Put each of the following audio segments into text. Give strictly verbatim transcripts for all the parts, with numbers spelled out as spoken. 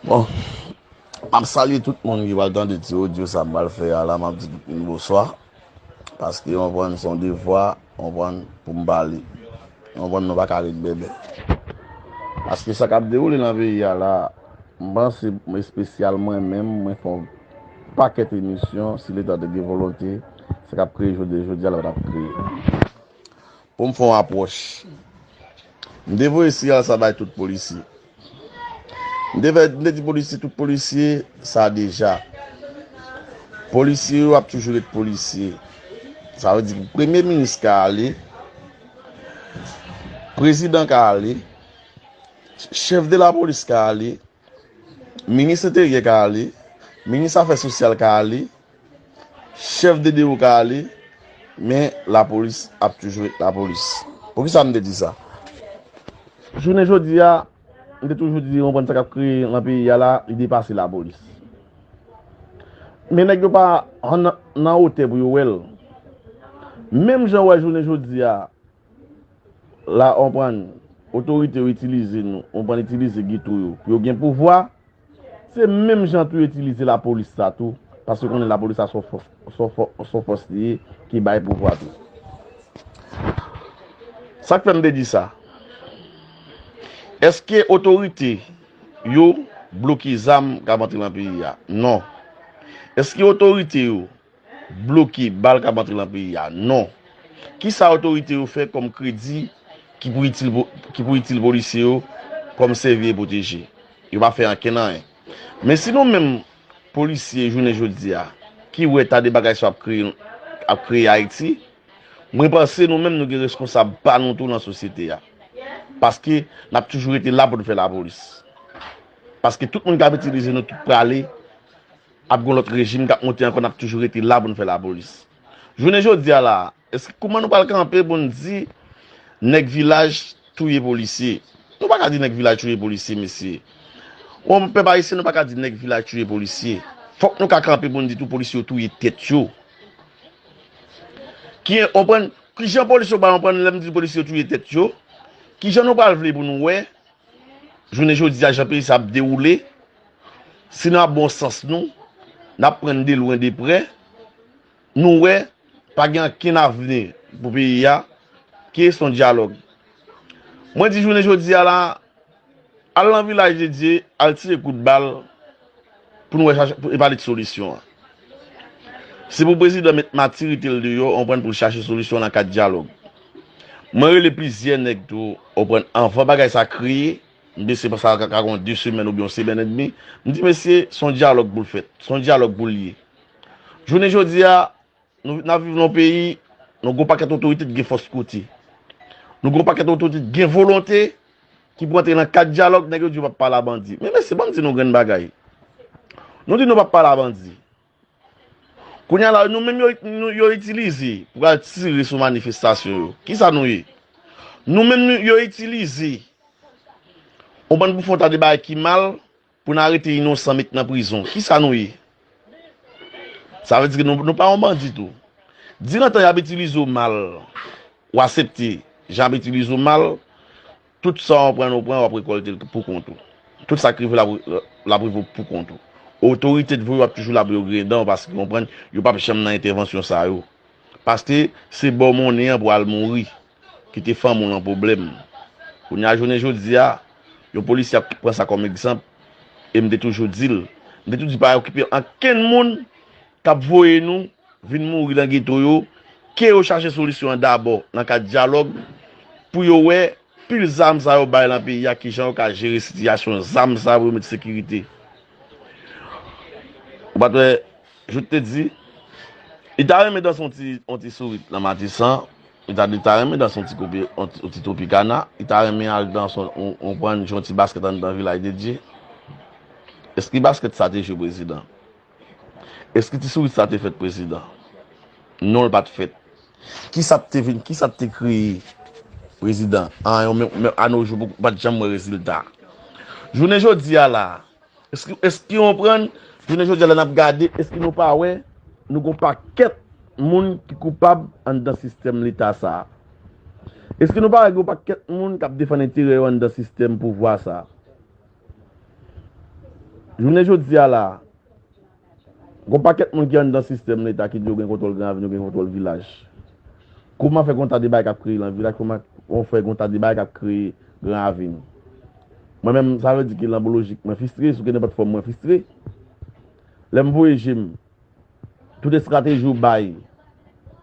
Bon, m ap salye tout moun ki pral tande ti odyo sa m pral fè a la, m ap di tout moun bonswa. Paske, w konprann, se yon devwa, w konprann, pou m pale. W konprann, nou pa ka ret bèbè. Paske sa k ap dewoule nan peyi a la, m panse, espesyal mwen menm, mwen fè yon pakèt emisyon, si Leta te gen volonte, sa k ap kreye jodi, jodi a la pa t ap kreye. Pou m fè yon apwòch. M te voye siyal sa bay tout polisye. M te fè, m te di polisye, tout polisye, sa deja. Polisye yo ap toujou ret polisye. Sa vle di premye minis ka ale, prezidan ka ale, chèf de lapolis ka ale, minis enteryè ka ale, minis afè sosyal ka ale, chèf de dewo ka ale, men lapolis ap toujou ret lapolis. Poukisa m te di sa? Jounen jodi a, m te toujou di, w konprann, sa k ap kreye nan peyi a la, li depase lapolis. Men nèg yo pa nan, nan wotè pou yo wè l. Menm jan w wè jounen jodi a, la, w konprann, otorite yo itilize nou, w konprann, itilize geto yo pou yo gen pouvwa, se menm jan tou yo itilize lapolis sa tou, paske konnen lapolis sa se yon fò-, se yon fò-, se yon fòs li ye ki bay pouvwa tou. Sa k fè m te di sa? Èske otorite yo bloke zam k ap antre nan peyi a? Non. Èske otorite yo bloke bal k ap antre nan peyi a? Non. Kisa otorite yo fè kòm kredi ki pou itil, ki pou itil polisye yo kòm sèvi e pwoteje? Yo pa fè ankenn anyen. Men si nou menm polisye jounen jodi a, ki wè ta de bagay sa ap kreye, ap kreye Ayiti, mwen panse nou menm nou gen reskonsab pa nou tou nan sosyete a. Paske n ap toujou rete la pou n fè lapolis. Paske tout moun k ap itilize nou tout prale, ap gen lòt rejim k ap monte ankò, n ap toujou rete la pou n fè lapolis. Jounen jodi a la, èske kouman nou pral kanpe pou n di nèg vilaj touye polisye? Nou pa ka di nèg vilaj touye polisye, mesye. Yon pèp ayisyen, nou pa ka di nèg vilaj touye polisye. Fòk nou ka kanpe pou n di tou polisye yo touye tèt yo. Ki, w konprann, kijan polisye yo pral konprann lè m di polisye yo touye tèt yo? Kijan nou pral vle pou nou wè jounen jodi a, jan peyi sa ap dewoule, si n ap bon sans nou, n ap pran de lwen de prè, nou wè pa gen ankenn avni pou peyi a, ki se yon dyalòg. Mwen di jounen jodi a la, al nan Vilaj de Dye, al tire kout bal, pou nou wè chache, pou, e pale de solisyon an. Se pou prezidan met matirite l deyò, w konprann, pou l chache solisyon nan kad dyalòg. Mwen rele plizyè nèg tou, w konprann, anvan bagay sa kreye, m panse sa ka, ka gen de semèn oubyen yon semèn edmi, m di, mesye, se yon dyalòg pou l fèt, se yon dyalòg pou l ye. Jounen jodi a, nou, n ap viv nan yon peyi, nou gen yon pakèt otorite ki gen fòs kote. Nou gen yon pakèt otorite ki gen volonte, ki pou antre nan kad dyalòg, nèg yo di yo p ap pale a bandi. Men mesye, ban m di nou grenn bagay. Nou di nou p ap pale a bandi. Kounye a la, nou menm yo, nou, yo itilize pou al tire sou manifestasyon yo. Kisa nou ye? Nou menm nou, yo itilize yon bann pou fè yon ta de bagay ki mal, pou n arete inosan met nan prizon. Kisa nou ye? Sa vle di ke nou, nou pa yon bandi tou. Dinan tan y ap itilize w mal, w aksepte jan y ap itilize w mal, tout sa w pran, w pran, w ap rekòlte l pou kont ou. Tout sa k rive w, l ap, l ap rive w pou kont ou. Otorite t voye w ap toujou la pou yo griyen dan w, paske w konprann, yo p ap janm nan entèvansyon sa yo. Paske se ba w monnen an pou al mouri. Kite fanmi w nan pwoblèm. Kounye a jounen jodi a, yon polisye ap pran sa kòm egzanp, e m te toujou di l, m te toujou di pa okipe ankenn moun k ap voye nou vin mouri nan geto yo, ke yo chache solisyon an dabò nan kad dyalòg, pou yo wè pil zam sa yo bay nan peyi a, kijan yo ka jere sitiyasyon zam sa yo pou yo met sekirite. Ou pa t wè, Jout te di, li ta renmen danse yon ti, yon ti sourit nan Matisan, li ta, li ta renmen danse yon ti koupe, yon ti, yon ti Tropicana, li ta renmen al danse yon, yon, yon pran jwe yon ti baskèt anndan Vilaj de Dye. Èske baskèt sa te jwe prezidan? Èske ti sourit sa te fèt prezidan? Non, l pa t fèt. Kisa t te vin, kisa t te kreye prezidan? An, yon men, men, a no jou, ou pa t janm wè rezilta. Jounen jodi a la, èske, èske w konprann? Jounen jodi a la n ap gade, èske nou pa wè nou gon pakèt moun ki koupab anndan sistèm leta sa a? Èske nou pa wè gon pakèt moun k ap defann enterè yo anndan sistèm pouvwa sa a? Jounen jodi a la, gon pakèt moun ki anndan sistèm Leta ki di yo gen kontwòl Gran Ravin, yo gen kontwòl vilaj. Kòman fè gon ta de bagay k ap kreye nan vilaj, kòman fè gon ta de bagay k ap kreye Gran Ravin? Mwen menm, sa vle di ke nan lojik mwen fristre, sou ke nenpòt fòm mwen fristre. Lè m voye je m, tout estrateji ou bay,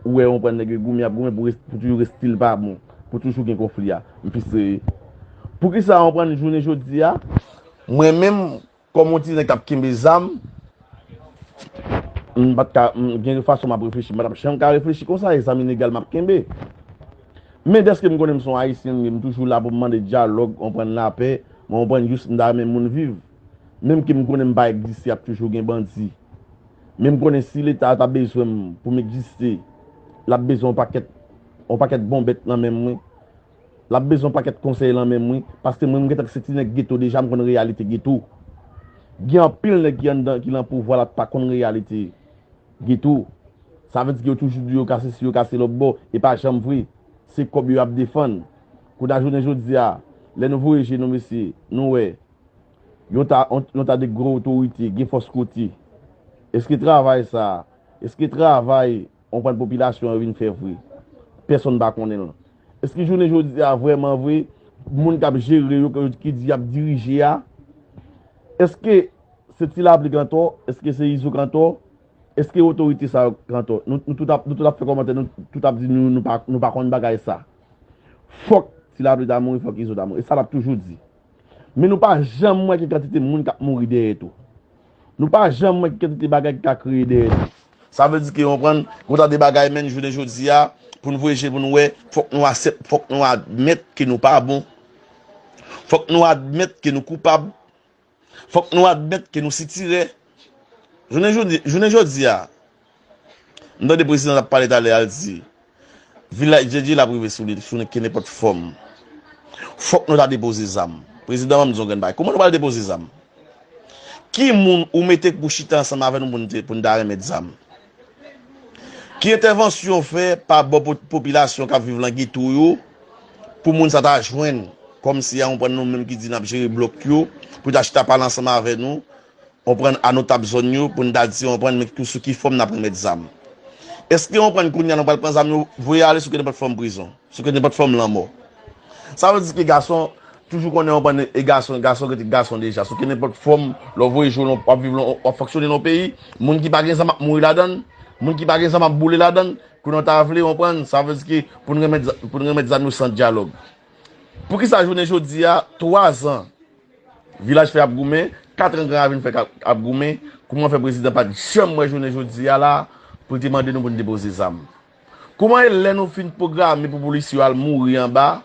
ou wè, ou konprann, nèg yo goumen, y ap goumen pou, pou toujou reste l pa bon, pou toujou gen konfli a. M fristre. Poukisa, ou konprann, jounen jodi a, mwen menm, kòm yon ti nèg k ap kenbe zam, m pa t ka, m, gen de fason m ap reflechi, m pa t ap janm ka reflechi konsa, e zam ilegal m ap kenbe. Men dèske m konnen m se yon Ayisyen, m toujou la pou m mande dyalòg, ou konprann, lapè, mwen, ou konprann, jis m ta renmen moun viv. Menm ke m konnen m pa egziste, ap toujou gen bandi. Men m konnen si Leta ta bezwen m pou m egziste, l ap bezwen yon pakèt, yon pakèt bon bèt nan men mwen. L ap bezwen yon pakèt konsèy nan men mwen, paske mwen, m gentan se ti nèg geto deja, m konn reyalite geto. Gen anpil nèg ki anndan, ki nan pouvwa la, pa konn reyalite geto. Sa vle di ke yo toujou di yo ka sesi, yo ka se lòt bò, e pa janm vre. Se kòb yo ap defann. Kounye a jounen jodi a, lè nou voye je nou, mesye, nou wè, yon ta, yon, yon ta de gwo otorite, gen fòs kote. Èske travay sa, èske travay, ou konprann, popilasyon an vin fè vre? Pèsonn pa konnen l. Èske jounen jodi a, vrèman vre, moun k ap jere yo, ki di y ap dirije a, èske se Ti Lapli k antò? Èske se Izo k antò? Èske otorite sa yo k antò? Nou, nou tout ap, nou tout ap fè kòmantè, nou tout ap di nou, nou pa, nou pa konn bagay sa. Fòk Ti Lapli ta mouri, fòk Izo ta mouri. E sa l ap toujou di. Men nou pa janm wè ki kantite moun k ap mouri dèyè tou. Nou pa janm wè ki kantite bagay ki ka kreye dèyè tou. Sa vle di ke, ou konprann, gon ta de bagay, menm jounen jodi a, pou n voye je pou n wè, fòk nou aksep-, fòk nou admèt ke nou pa bon. Fòk nou admèt ke nou koupab. Fòk nou admèt ke nou sitirè. Jounen jodi, jounen jodi a, m tande prezidan t ap pale talè a, l di, vilaj Djedje l ap rive sou li, sou ke nenpòt fòm. Fòk nou ta depoze zam. Prezidan, ban m di yon grenn bagay. Kòman nou pral depoze zam? Ki moun ou mete pou chita ansanm avè nou pou n te, pou n ta remèt zam? Ki entèvansyon w fè pa bò po-, popilasyon k ap viv nan geto yo pou moun sa ta jwenn, kòmsi a, ou konprann, nou menm ki di n ap jere blòk yo, pou ta chita pale ansanm avè nou, ou konprann, a notab zòn yo, pou n ta di, ou konprann, men sou ki fòm n ap remèt zam? Èske, ou konprann, kounye a nou pral pran zam yo, voye ale sou ke nenpòt fòm prizon, sou ke nenpòt fòm lanmò? Sa vle di ke gason toujou konnen, ou konprann, e gason, gason rete gason deja. Sou ke nenpòt fòm, lè w voye je w, w ap viv, w ap fonksyone nan yon peyi, moun ki pa gen zam ap mouri ladan l, moun ki pa gen zam ap boule ladan l, kounye a w ta vle, ou konprann, sa vle di ke pou n remèt za-, pou n remèt zam yo san dyalòg. Poukisa jounen jodi a, twa zan, Vilaj fè ap goumen, kat an Gran Ravin fè ap, ap goumen, kòman fè prezidan pa t janm wè jounen jodi a la pou l te mande nou pou n depoze zam? Kòman e lè nou fin pwograme pou polisye yo al mouri anba,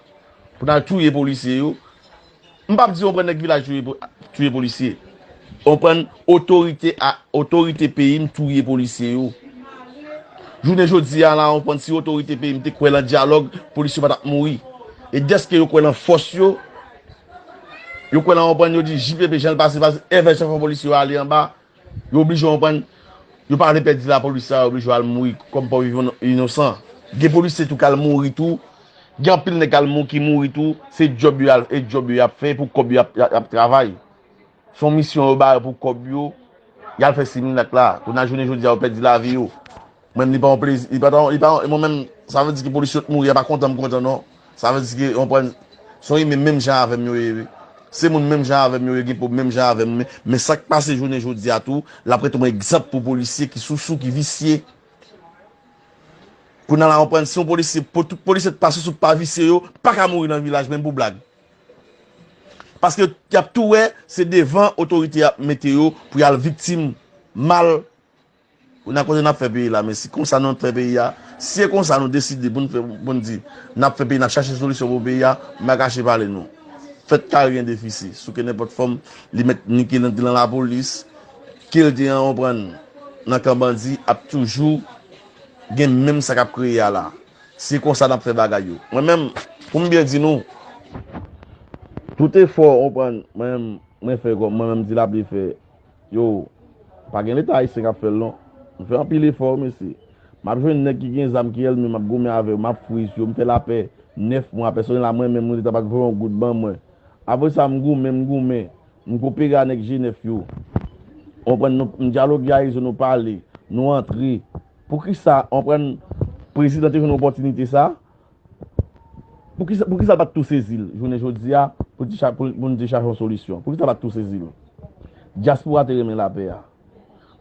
pou n al touye polisye yo? M p ap di w pran nèg vilaj touye po-, touye polisye. Ou konprann, otorite a, otorite peyi m touye polisye yo. Jounen jodi a la, ou konprann, si otorite peyi m te kwè nan dyalòg, polisye yo pa t ap mouri. E dèske yo kwè nan fòs yo, yo kwè nan, ou konprann, yo di J P P jan l pase, pase, èvè jan fè polisye yo ale anba, yo oblije, ou konprann, yo pa vle pèdi lapolis la, yo oblije al mouri kòm pa vivan inosan. Gen polisye tou k al mouri tou, gen anpil nèg k al mou-, ki mouri tou, se djòb yo al, e djòb yo y ap fè, pou kòb yo y ap, y ap, y ap travay. Se yon misyon yo ba yo pou kòb yo, y al fè similak la. Kounye a jounen jodi a, yo pèdi lavi yo. Mwen menm, li pa yon plezi, li pa, li pa, mwen menm, sa vle di ke polisye yo t mouri, a pa kontan m kontan non. Sa vle di ke, ou konprann, se yon imen menm jan avè m yo ye, wi. Se moun menm jan avè m yo ye, gen pwob menm jan avè m, men, men sa k pase jounen jodi a tou, l ap rete yon egzanp pou polisye ki sousou, ki visye. Kounye a la, ou konprann, si yon polisye, pou tout polisye t pa sousou, pa visye yo, pa ka mouri nan vilaj, menm pou blag. Paske y ap tou wè, se devan otorite y ap mete yo pou y al viktim mal. Kounye a kote n ap fè peyi la, men si konsa nou ap fè peyi a, si e konsa nou deside pou n fè, pou n di, n ap fè peyi, n ap chache solisyon pou peyi a, m pa kache pale nou. Fèt kare gen defisi, sou ke nenpòt fòm, li mèt ni ke l ante nan lapolis, ke l te an, ou konprann, nan kan bandi, ap toujou gen menm sa k ap kreye a la. Se konsa n ap fè bagay yo. Mwen menm, pou m byen di nou, tout efò, ou konprann, mwen menm, mwen fè kòm mwen menm Ti Lapli fè, yo, pa gen Leta ayisyen k ap fè l non. M fè anpil efò, mesye. M ap jwenn nèg ki gen zam, ki ènmi m, m ap goumen avè yo, m ap friz yo, m fè lapè nèf mwa, pèsonèl la mwen menm, mwen Leta pa t voye yon goud ban mwen. Apre sa, m goumen, m goumen, m kopere a nèg G nèf yo. Ou konprann, nou, m dyaloge a Izo, nou pale, nou antre. Poukisa, ou konprann, prezidan te jwenn opòtinite sa? Poukisa, poukisa l pa t tou sezi l jounen jodi a pou l te cha-, pou, pou nou te chache yon solisyon? Poukisa l pa t tou sezi l? Dyaspora te renmen lapè a.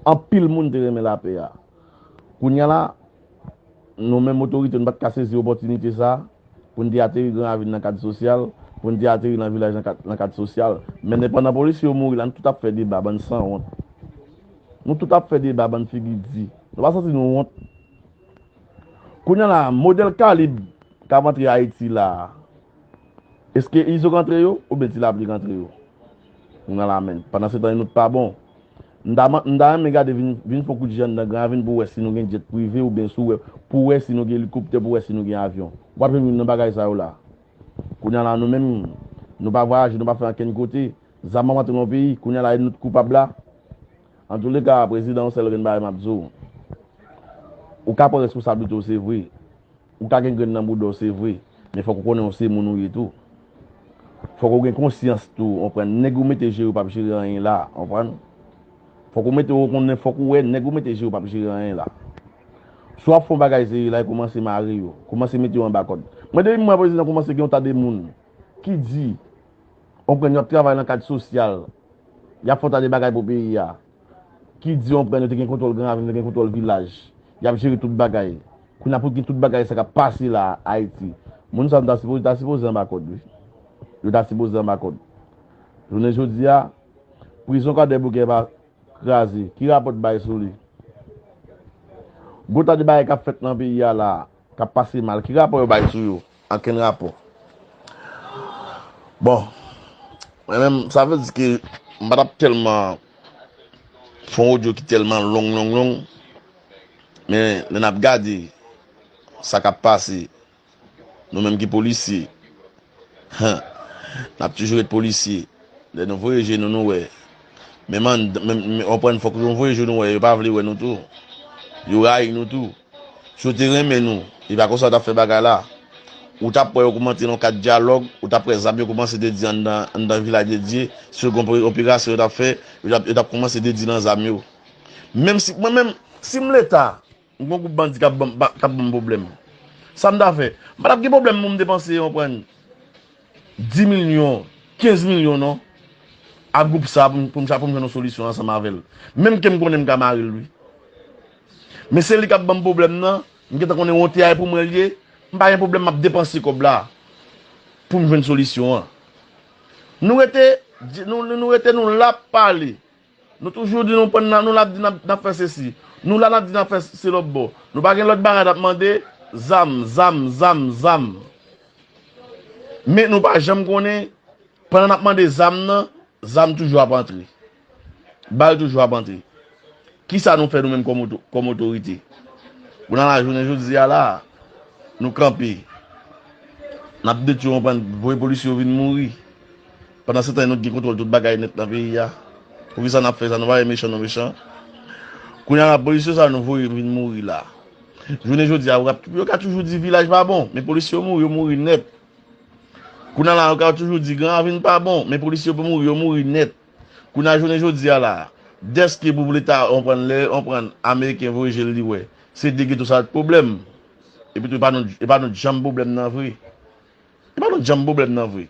Anpil moun te renmen lapè a. Kounye a la, nou menm otorite, nou pa t ka sezi opòtinite sa pou n te ateri Gran Ravin nan kad sosyal, pou n te ateri nan vilaj nan kad, nan kad sosyal. Men pandan polisye yo mouri la, nou tout ap fè deba, bann sanwont. Nou tout ap fè deba, bann figi di. Nou pa santi nou wont? Kounye a la, modèl kalib k ap antre Ayiti la a, èske Izo k antre yo oubyen Ti Lapli k antre yo? Kounye a la, men, pandan se tan, nou t pa bon. M ta, m ta renmen gade, vin, vin fè yon kout je anndan Gran Ravin pou wè si nou gen djèt prive oubyen si w wè, pou wè si nou gen elikoptè, pou wè si nou gen avyon. W ap jwenn youn nan bagay sa yo la. Kounye a la, nou menm, nou pa vwayaje, nou pa fè ankenn kote. Zam ap antre nan peyi. Kounye a la, e nou t koupab la. Antouleka, prezidan, yon sèl grenn bagay m ap di w. Ou ka pran responsablite w, se vre. Ou ka gen grenn nan bouda w, se vre. Men fòk ou konnen w se moun ou ye tou. Fòk ou gen konsyans tou, ou konprann. Nèg ou mete jere yo p ap jere anyen la, ou konprann. Fòk ou mete, ou konnen, fòk ou wè nèg ou mete jere yo p ap jere anyen la. Si w ap fè yon bagay serye la, e kòmanse mare yo. Kòmanse mete yo anba kòd. Mwen, depi m wè prezidan kòmanse gen yon ta de moun ki di, ou konprann, y ap travay nan kad sosyal, y ap fè yon ta de bagay pou peyi a, ki di, ou konprann, yo te gen kontwòl Gran Ravin, yo te gen kontwòl vilaj, y ap jere tout bagay. Kounye a pou gen tout bagay sa k ap pase la a Ayiti. Moun sa yo ta sipoze, ta sipoze anba kòd, wi. Yo ta sipoze anba kòd. Jounen jodi a, prizon Kwadèboukè pa kraze. Ki rapò t bay sou li? Gwo ta de bagay k ap fèt nan peyi a la a, k ap pase mal. Ki rapò yo bay sou yo? Ankenn rapò. Bon, mwen menm, sa vle di ke m pa t ap tèlman fè yon odyo ki tèlman long, long, long. Men lè n ap gade sa k ap pase, nou menm ki polisye, n ap toujou ret polisye. Lè nou voye je nou, nou wè. Men, men, men, ou konprann, fòk nou voye je nou wè. Yo pa vle wè nou tou. Yo rayi nou tou. Si yo te renmen nou, e pa konsa yo t ap fè bagay la. Ou t ap wè yo kòmanse nan kad dyalòg, ou t ap wè zam yo kòmanse dedi anndan, anndan Vilaj de Dye. Si yo gen yon operasyon yo t ap fè, yo t ap, yo t ap kòmanse dedi nan zam yo. Menm si, mwen menm, si m Leta, m gen yon gwoup bandi k ap ban m, k ap ban m pwoblèm. Sa m ta fè? M pa t ap gen pwoblèm pou m depanse, ou konprann, dis milyon, kenz milyon non, ak gwoup sa pou m, pou m, pou m jwenn yon solisyon ansanm avè l. Menm ke m konnen m ka mare l, wi. Men se li k ap ban m pwoblèm nan, m gentan konnen wonte a e pou mwen l ye, m pa gen pwoblèm, m ap depanse kòb la pou m jwenn solisyon an. Nou rete, nou, nou rete, nou la ap pale. Nou toujou di nou pran nan, nou la ap di n ap, n ap fè sesi. Nou la n ap di n ap fè se lòt bò. Nou pa gen lòt bagay n ap mande, zam, zam, zam, zam. Men nou pa janm konnen, pandan n ap mande zam nan, zam toujou ap antre. Bal toujou ap antre. Kisa nou fè nou menm kòm oto-, kòm otorite? Kounye a la, jounen jodi a la, nou kanpe. N ap detwi, ou konprann, voye polisye yo vin mouri. Pandan se tan, nou gen kontwòl tout bagay nèt nan peyi a. Poukisa n ap fè sa? Nou pa wè mechan, nou mechan. Kounye a la, polisye sa nou voye vin mouri la. Jounen jodi a, yo ka, yo ka toujou di vilaj pa bon, men polisye yo mouri, yo mouri nèt. Kounye a la, yo ka toujou di Gran Ravin pa bon, men polisye yo mouri, yo mouri nèt. Kounye a, jounen jodi a la, dèske pou Leta, ou konprann, lè, ou konprann, Ameriken voye je l li wè, se de geto sa t pwoblèm. Epi tou, e pa nou, e pa nou janm pwoblèm nan vre. E pa nou janm pwoblèm nan vre.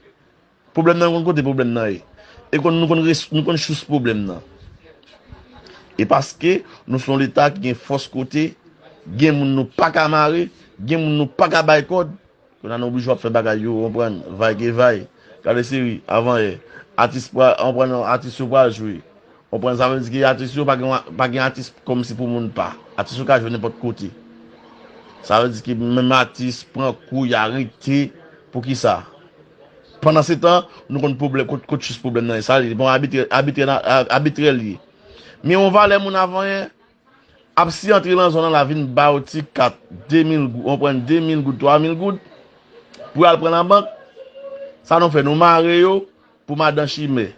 Pwoblèm nan, nou konn kote pwoblèm nan ye. E konn, nou konn res-, nou konn sous pwoblèm nan. E paske nou se yon Leta ki gen fòs kote, gen moun nou pa ka mare, gen moun nou pa ka bay kòd, kounye a nou oblije ap fè bagay yo, ou konprann, vay ke vay. Gade seri, avan yè, atis pral, ou konprann, atis yo pral jwe. Ou konprann, sa vle di ke atis yo pa gen, pa gen atis kòmsi pou moun pa. Atis yo ka jwe nenpòt kote. Sa vle di ke menm atis pran kou, y arete. Poukisa? Pandan se tan, nou konn pwoblèm, kot, kot sous pwoblèm nan ye. Sa li, bon, abitrè, abitrè, abitrè li ye. Men yon valè moun avan yè, ap si antre nan zòn nan la vin ba yo ti kat, de mil goud, ou konprann, de mil goud, twa mil goud, pou y al pran nan bank. Sa nou fè, nou mare yo pou madan chimè.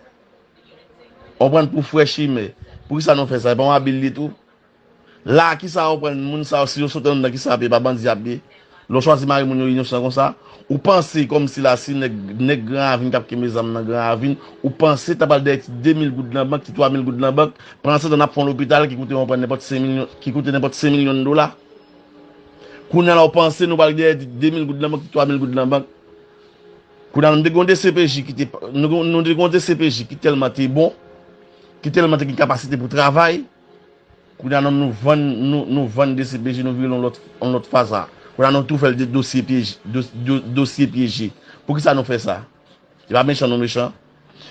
Ou konprann, pou frè chimè. Poukisa nou fè sa? E pa yon abil li tou? La, kisa ou konprann, moun sa yo, si yo sot anndan, kisa y ap ye? Pa bandi y ap ye? Lè w chwazi mare moun yo inosan konsa, ou panse kòmsi la si nèg, nèg Gran Ravin k ap kenbe zam nan Gran Ravin, ou panse ta pral dèyè ti de mil goud nan bank, ti twa mil goud nan bank, pandan se tan n ap fè yon lopital ki koute yon pran nenpòt senk milyon, ki koute nenpòt senk milyon dola. Kounye a la ou panse nou pral dèyè ti de mil goud nan bank, ti twa mil goud nan bank. Kounye a nou te gen yon D C P J ki te, nou, nou te gen yon D C P J ki tèlman te bon, ki tèlman te gen kapasite pou travay. Kounye a nou, nou vann, nou, nou vann D C P J, nou vire yon lòt, yon lòt faz la. Kounye a nou tou fè l de dosye pyeje, dos-, do-, dosye pyeje. Poukisa nou fè sa? Se pa mechan nou mechan.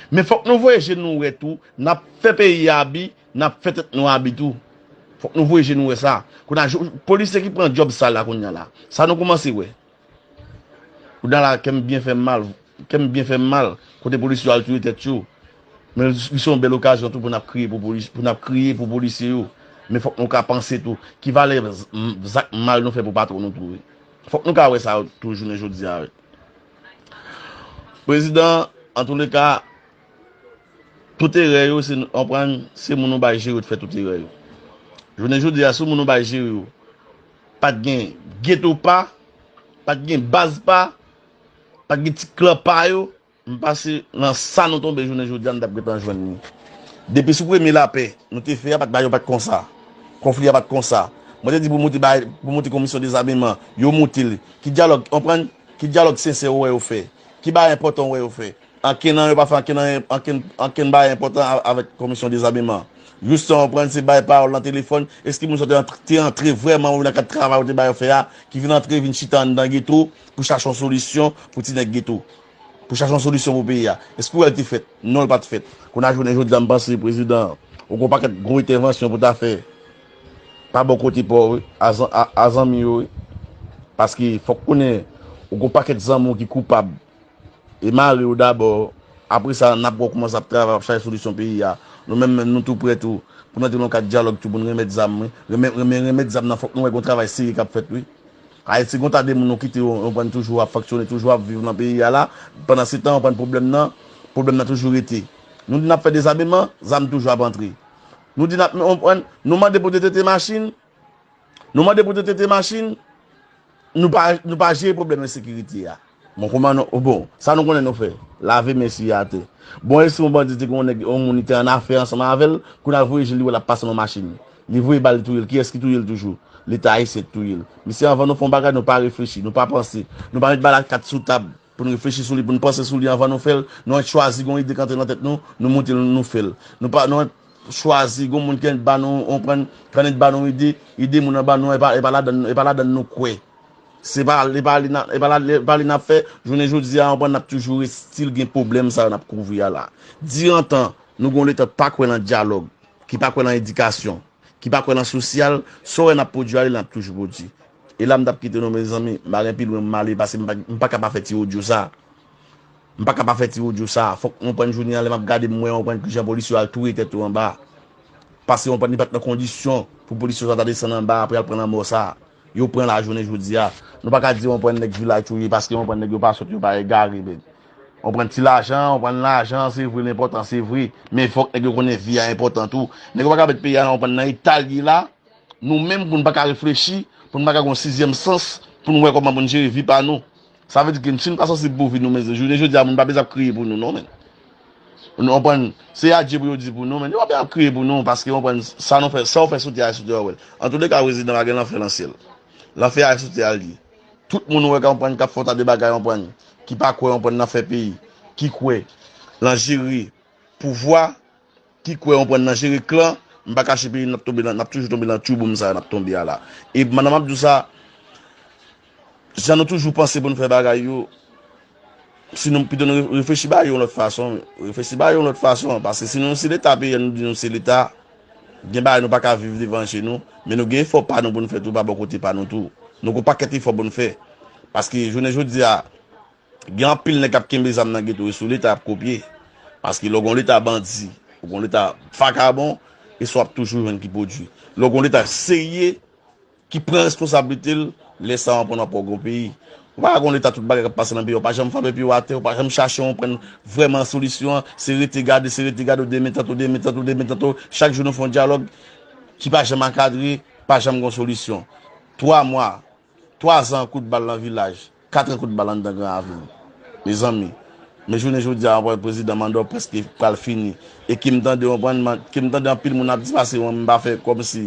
Men fòk nou voye je nou wè tou, n ap fè peyi a abi, n ap fè tèt nou abi tou. Fòk nou voye je nou wè sa. Kounye a, jou- polisye ki pran djòb sal la kounye a la. Sa nou kòmanse wè. Kounye a la, kè m byen fè m mal, kè m byen fè m mal, kote polisye yo al touye tèt yo. Men li se yon bèl okazyon tou pou n ap kriye pou polis, pou n ap kriye pou polisye yo. Men fòk nou ka panse tou, ki valè z- m- zak mal nou fè pou patwon nou tou. Fòk nou ka wè sa tou jounen jodi a. Prezidan, antouleka, tout erè yo, se, konprann, se moun ou bay jere yo te fè tout erè yo. Jounen jodi a, si moun ou bay jere yo, pa t gen geto pa, pa t gen baz pa, pa t gen ti klan pa yo, m panse nan sa nou tonbe jounen jodi a, nou t ap gentan jwenn li. Depi sou premye lapè nou te fè a, pa t bay yo pa t konsa. Konfli a pa t konsa. Mwen te di pou moute bay, pou moute komisyon dezameman, yo moute l. Ki dyalòg, konprann? Ki dyalòg sensè ou wè yo fè? Ki bagay enpòtan ou wè yo fè? Ankenn nan yo pa fè ankenn, ankenn, ankenn bagay enpòtan a- avèk komisyon dezameman. Jis sa w konprann se bay pawòl nan telefòn. Èske moun sa te antre, te antre vrèman wi nan kad travay ou te ba yo fè a, ki vin antre, vin chita anndan geto pou chache yon solisyon pou ti nèg geto, pou chache yon solisyon pou peyi a? Èske w wè l te fèt? Non, l pa t fèt. Kounye a jounen jodi a, m panse prezidan, ou gon pakèt gwo entèvansyon pou ta fè pa bò kote pa w wi, a zan- a- a zanmi yo wi. Paske fòk konnen ou gon pakèt zanmi w ki koupab. E mare yo dabò. Apre sa, n ap wè w kòman sa ap travay, ap chache solisyon peyi a. Nou menm, menm, nou tou prè tou pou n antre nan kad dyalòg tou, pou n renmèt zam, wi. Renmen, renmen, renmèt zam nan, fòk nou wè gon travay serye k ap fèt, wi. Ayiti, gon ta de moun nou kite yo, yo pran toujou ap fonksyone, toujou ap viv nan peyi a la. Pandan se tan, yo pran pwoblèm nan, pwoblèm nan toujou rete. Nou di n ap fè dezameman, zam toujou ap antre. Nou di n ap, nou, nou mande pou detete machin, Nou mande pou detete machin, nou pa, nou pa jere pwoblèm ensekirite a. Bon, kòman nou, bon, sa nou konnen nou fè, lave men siye atè. Bon, e si yon bandi te gen yon nèg, yon moun li te annafè ansanm avè l, kounye a l voye je l, li wè l ap pase nan machin. Li voye bal, li touye l. Kiyès ki touye l toujou? Leta ayisyen ki touye l. Mesye, anvan nou fè yon bagay, nou pa reflechi, nou pa panse, nou pa met bal ak kat sou tab. Pou n reflechi sou li, pou n panse sou li anvan nou fè l. Nou chwazi gon ide k antre nan tèt nou, nou moute l, nou fè l. Nou pa, nou chwazi gon moun ki annik ba nou, konprann, ki annik ba nou ide, ide moun anba nou, e pa, e pa ladann, e pa ladann nou kwè. Se pa, e pa li n ap, e pa la, e pa li n ap fè, jounen jodi a, konprann, n ap toujou still gen pwoblèm sa yo n ap kouvri a la. Dirantan, nou gon Leta pa kwè nan dyalòg, ki pa kwè nan edikasyon, ki pa kwè nan sosyal, sa w wè n ap pwodui ale, n ap toujou pwodui. E la m t ap kite nou, mezanmi, m pa gen pi lwen m ale, paske m pa, m pa ka pa fè ti odyo sa. M pa ka pa fè ti odyo sa. Fòk w konprann jounen an, lè m ap gade, m wè w konprann kijan polisye yo al touye tèt yo anba. Paske w konprann li pa t nan kondisyon pou polisye sa ta desann anba apre al pran lanmò sa. Yo pran la jounen jodi a. Nou pa ka di w konprann nèg vilaj touye, paske w konprann nèg yo pa sòt, yo pa egare, men. Ou konprann ti lajan, ou konprann lajan, se vre, l enpòtan, se vre. Men fòk nèg yo konnen vi a enpòtan tou. Nèg yo pa ka met peyi a, ou konprann, nan eta l ye la. Nou menm, pou n pa ka reflechi, pou n pa ka gen yon sizyèm sans, pou n wè kòman pou n jere vi pa nou. Sa vle di ke si n pa sansib pou vi nou, men jounen jodi a, moun pa bezwen ap kriye pou nou, non, men. Ou konprann, se adye pou yo di pou nou, men yo pa bezwen ap kriye pou nou, paske, ou konprann, sa nou fè, sa w fè sou tè a, sou tè a, w wè l. Antouleka, prezidan pa gen lanfè nan syèl. Lanfè a sou tè a l ye. Tout moun ou wè k ap pran, k ap fè yon ta de bagay, w konprann, ki pa kwè, w konprann, nan fè peyi, ki kwè nan jere pouvwa, ki kwè, w konprann, nan jere klan, m pa kache peyi, n ap tonbe nan, n ap toujou tonbe nan tchouboum sa a n ap tonbe a la. E pandan m ap di w sa, jan nou toujou panse pou n fè bagay yo, si nou pito nou re- reflechi bagay yo yon lòt fason, reflechi bagay yo yon lòt fason, paske si nou se Leta peyi a, nou di nou se Leta, gen bagay nou pa ka viv devan je nou, men nou gen efò pa nou pou n fè tou, pa bò kote pa nou tou. Nou gon pakèt efò pou n fè. Paske jounen jodi a, gen anpil nèg k ap kenbe zam nan geto yo sou Leta y ap kopye. Paske lè w gon Leta bandi, ou gon Leta vakabon, e sa w ap toujou jwenn ki pwodui. Lè w gon Leta serye, ki pran responsablite l, lè sa w konprann w ap wè w gon peyi. Ou pa ka gon Leta tout bagay k ap pase nan peyi a, ou pa janm frape pye w atè, ou pa janm chache yon pran vrèman solisyon an, se rete gade, se rete gade, w demen tanto, demen tanto, demen tanto, chak jou nou fè yon dyalòg ki pa janm ankadre, pa janm gon solisyon. Twa mwa, Twa zan kout bal nan vilaj, kat an kout bal anndan Gran Ravin. Mezanmi, men jounen jodi a, w konprann, prezidan manda w prèske pral fini. E ke m tande, w konprann, man- ke m tande anpil moun ap di pase mwen, m pa fè kòmsi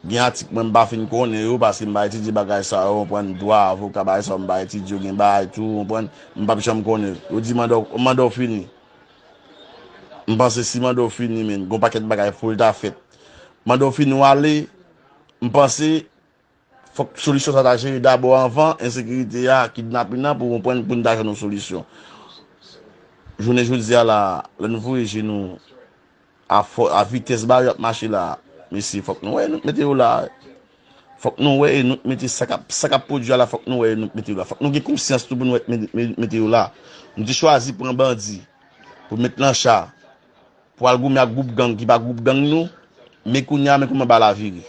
gen atik mwen m pa fin konnen yo, paske m pa etidye bagay sa yo, w konprann, dwa, avoka, bagay sa yo, m pa etidye yo, gen bagay tou, w konprann, m p ap janm konnen. Yo di manda w, manda w fini. M panse si manda w fini, men, gon pakèt bagay pou l ta fèt. Manda w fini, w ale, m panse, fòk solisyon sa ta jere dabò anvan ensekirite a, kidnapin nan, pou konprann, pou n ta jwenn yon solisyon. Jounen jodi a la, lè nou voye je nou a fò, a vitès ba yo ap mache la, mesye, fòk nou wè nou mete yo la. Fòk nou wè e nou mete sa k ap, sa k ap pwodui a la, fòk nou wè e nou mete yo la. Fòk nou gen konsyans tou pou nou wè met- met- mete yo la. Nou te chwazi pran bandi pou met nan cha, pou al goumen ak gwoup gang ki pa gwoup gang nou, men kounye a, men kòman bagay la vire.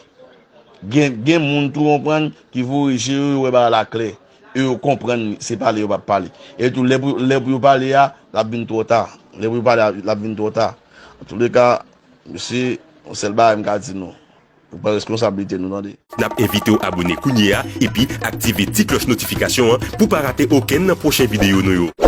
Gen, gen moun tou, w konprann, ki voye je yo, yo wè bagay la klè. E yo konprann se pale yo p ap pale. E tou, lè pou, lè pou yo pale a, l ap vin twò ta. Lè pou yo pale a, l ap vin twò ta. Antouleka, mesye, yon sèl bagay m ka di nou. Nou pran responsablite nou, tande. N ap envite w abone kounye a epi aktive ti klòch notifikasyon an pou w pa rate okenn nan pwochen videyo nou yo.